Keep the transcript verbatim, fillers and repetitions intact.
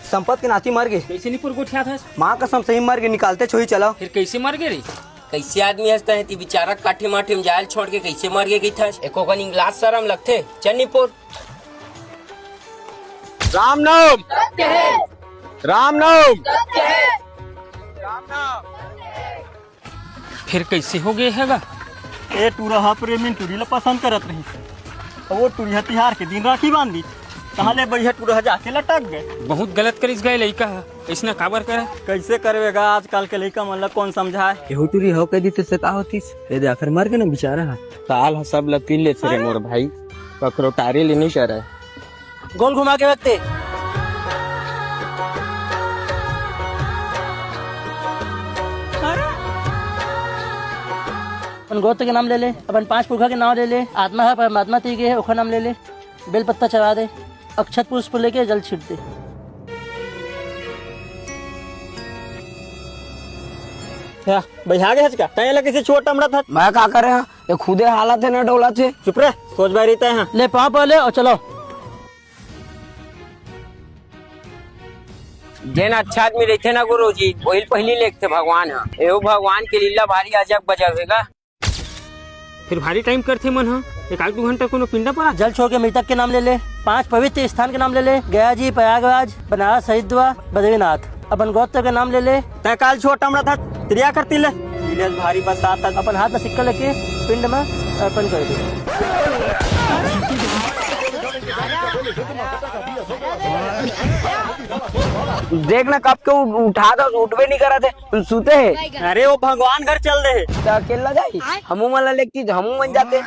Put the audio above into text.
संपत के नाती मर गे। कइसे निपोर गोठियाथस? माँ कसम सही मर गे, निकालते छोही चला। फेर कइसे मर गे रे? कइसे आदमी हस तैं, ती बिचारा काठी माठी म जायल छोड़ के कइसे मर गे कहिथस? एको कन लाज सरम लगथे। चल निपोर। रामनाम। रामनाम। फेर कइसे हो गे हे गा? ए टूरा ह प्रेमी टूरी ल पसंद करत रहिस। अउ ओ टूरी ह तिहार के दिन राखी बांध दिस। तहाँ ले बढ़िया टूरा ह जाके लटक गे। बहुत गलत करिस गा ए लइका ह, अइसना काबर करय? कइसे करबे गा, आजकल के लइका मन ल कोन समझाय? एहू टूरी हव कहि दिस त का होतिस? ए दे, फेर मर गे न बिचारा ह। काल ह सब ल पी लेथे रे मोर भाई, ककरो टारे ले नइ डरय। गोल घुमा के रख दे। अपन गोत्र के नाम ले ले, अपन पांच पुरखा के नाम ले ले, आत्मा ह परमात्मा तीर गे हे, ओखर नाम ले ले, बेल पत्ता चढ़ा दे, अक्षत पुष्प लेके जल छिट दे। या, बइहा गे हस का? तैं एला कइसे छुआ टमड़त हस? मैं का करे हंव? ये खुदे हालत हे ना डोलत हे। चुप रह, सोच बारी तैं हा। ले पाँव परे ले अउ चलो। जेन अच्छा आदमी रहिथे ना गुरुजी, ओही ल पहिली लेगथे भगवान ह। एहू भगवान के लीला भारी अजब गजब हे गा। फेर भारी टाइम करथे मन ह, एक आध दू घंटा कोनो पिंडा परा। जल छोड़ के मृतक के नाम ले ले, पांच पवित्र स्थान के नाम ले ले, गया जी, प्रयागराज, बनारस, हरिद्वार, बद्रीनाथ। अपन गोत्र के नाम ले ले। तैं काल छोट हमरा था, तिरिया कर तिले। तिले भारी बरसात था। अपन हाथ में सिक्का लेके पिंड में अर्पण कर दे। देख ना, कब के उ-, उठा दो, उठबे नहीं करा थे। तुम सूते हे? अरे, वो भगवान घर चल दे हे। त अकेला जाई? हमू मन ला लेके हमू मन जाते।